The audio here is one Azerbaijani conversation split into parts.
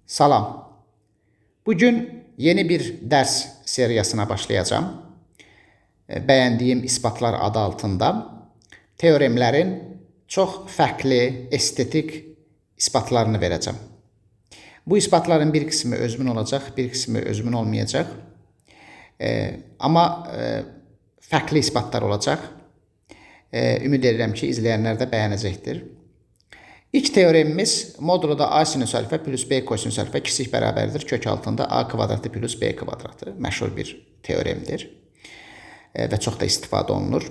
Salam. Bugün yeni bir ders seriyasına başlayacağım. Bəyəndiyim isbatlar adı altında teoremlərin çox fərqli estetik isbatlarını verəcəm. Bu isbatların bir qismi özümün olacaq, bir qismi özümün olmayacaq. Amma fərqli isbatlar olacaq. Ümid edirəm ki, izləyənlər də bəyənəcəkdir. İlk teoremimiz moduluda a sinüs alfa plus b kosinüs alfa kiçik bərabərdir kök altında a kvadratı plus b kvadratı. Məşhur bir teoremdir və çox da istifadə olunur.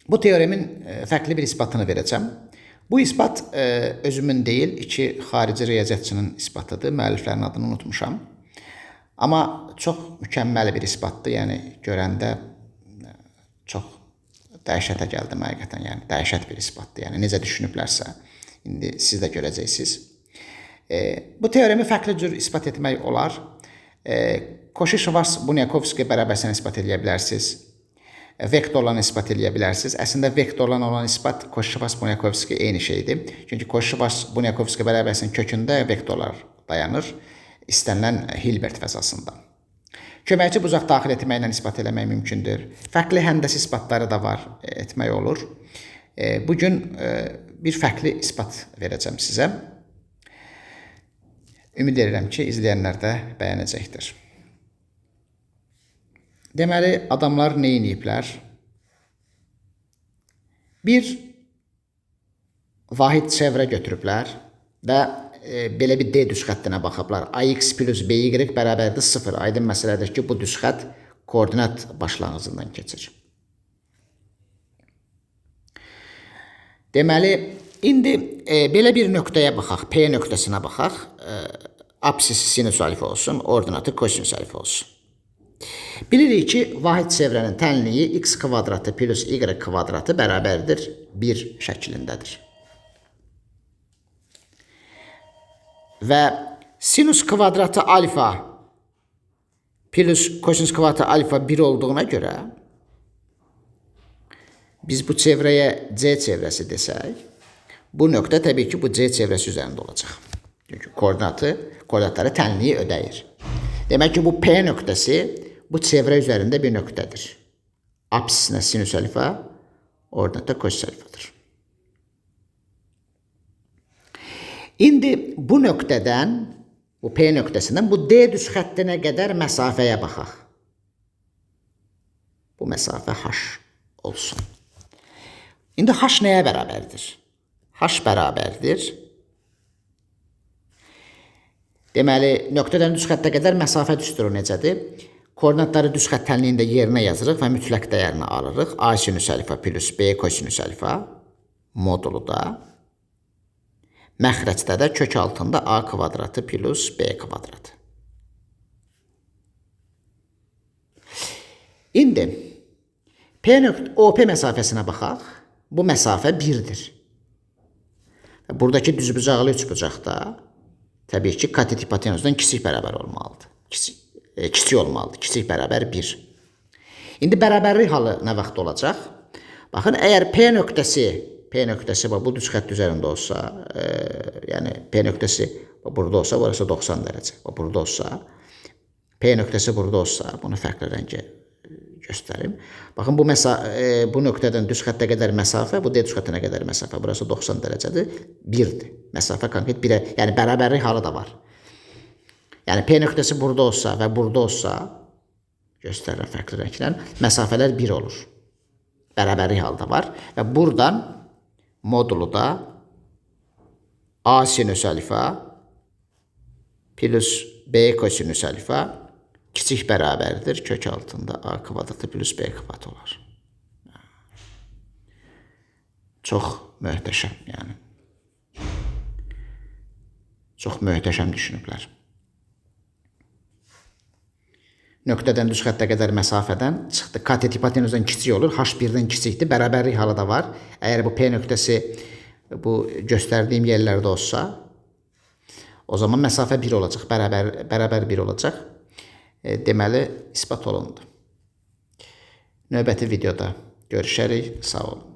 Bu teoremin fərqli bir isbatını verəcəm. Bu isbat özümün deyil, iki xarici riyaziyyatçının isbatıdır. Müəlliflərin adını unutmuşam. Amma çox mükəmməl bir isbatdır. Yəni görəndə çox dəhşətə gəldim həqiqətən. Yəni dəhşət bir isbatdır. Yəni necə düşünüblərsə, indi siz də görəcəksiniz. Bu teoremi fərqli cür isbat etmək olar. Koşi-Şvars-Bunyakovski bərabərsini isbat edə bilərsiniz. Vektorla isbat edə bilərsiniz. Əslində vektorla olan isbat Koşi-Şvars-Bunyakovski eyni şeydir. Çünki Koşi-Şvars-Bunyakovski bərabərsinin kökündə vektorlar dayanır istənilən Hilbert fəzasında. Köməkçi bucaq daxil etməklə isbat eləmək mümkündür. Fərqli həndəsi isbatları da var, etmək olur. Bugün bir fərqli isbat verəcəm sizə. Ümid edirəm ki, izləyənlər də bəyənəcəkdir. Deməli, adamlar nə eləyiblər? Bir vahid çevrə götürüblər və belə bir D düz xəttinə baxıblar. AX plus BY bərabərdir 0. Aydın məsələdir ki, bu düz xətt koordinat başlanğıcından keçir. Deməli, indi belə bir nöqtəyə baxaq. P nöqtəsinə baxaq. Apsisi sinüs alfa olsun, ordinatı kosinüs alfa olsun. Bilirik ki, vahid çevrənin tənliyi x kvadratı plus y kvadratı bərabərdir 1 şəklindədir. Və sinüs kvadratı alfa plus kosinüs kvadratı alfa 1 olduğuna görə biz bu çevrəyə C çevrəsi desək, bu nöqtə təbii ki, bu C çevrəsi üzərində olacaq. Çünki koordinatları tənliyi ödəyir. Demək ki, bu P nöqtəsi bu çevrə üzərində bir nöqtədir. Apsisinə sinüs alfa, ordinatda kosinüs alfadır. İndi bu nöqtədən, bu P nöqtəsindən bu D düz xəttinə qədər məsafəyə baxaq. Bu məsafə H olsun. İndi H nəyə bərabərdir? H bərabərdir. Deməli, nöqtədən düz xəttə qədər məsafə düsturu necədir? Koordinatları düz xətt tənliyində yerinə yazırıq və mütləq dəyərini alırıq. A sinüs alfa plus B kosinüs alfa modulu da. Məxrəcdə də kök altında A kvadratı plus B kvadratı. İndi P nöqtə OP məsafəsinə baxaq. Bu məsafə 1-dir. Buradakı düzbucaqlı üçbucaqda təbii ki, katet hipotenuzdan kiçik bərabər olmalıdır. Kiçik olmalıdır. Kiçik bərabər 1. İndi bərabərlik halı nə vaxt olacaq? Baxın, əgər P nöqtəsi bu düz xətt üzərində olsa, yəni P nöqtəsi burada olsa, burası 90 dərəcə. Burada olsa, P nöqtəsi burada olsa, bunu fərqli rəngə göstərim. Baxın, bu nöqtədən düz xəttə qədər məsafə, bu D düz xəttinə qədər məsafə, burası 90 dərəcədir, 1-dir. Məsafə konkret 1-ə, yəni bərabərlik halı da var. Yəni P nöqtəsi burada olsa və burada olsa, göstərirəm fərqli rənglə, məsafələr 1 olur. Bərabərlik halı da var və buradan modulu da A sinüs alfa plus B kosinüs alfa kiçik bərabərdir kök altında A kvadratı plus B kvadratı olar. Çox möhtəşəm, yəni. Çox möhtəşəm düşünüblər. Nöqtədən düz xəttə qədər məsafədən çıxdı. Katet hipotenuzdan kiçik olur. H 1-dən kiçikdir. Bərabərlik halı da var. Əgər bu P nöqtəsi bu göstərdiyim yerlərdə olsa, o zaman məsafə 1 olacaq. Bərabər 1 olacaq. Deməli, isbat olundu. Növbəti videoda görüşərik. Sağ olun.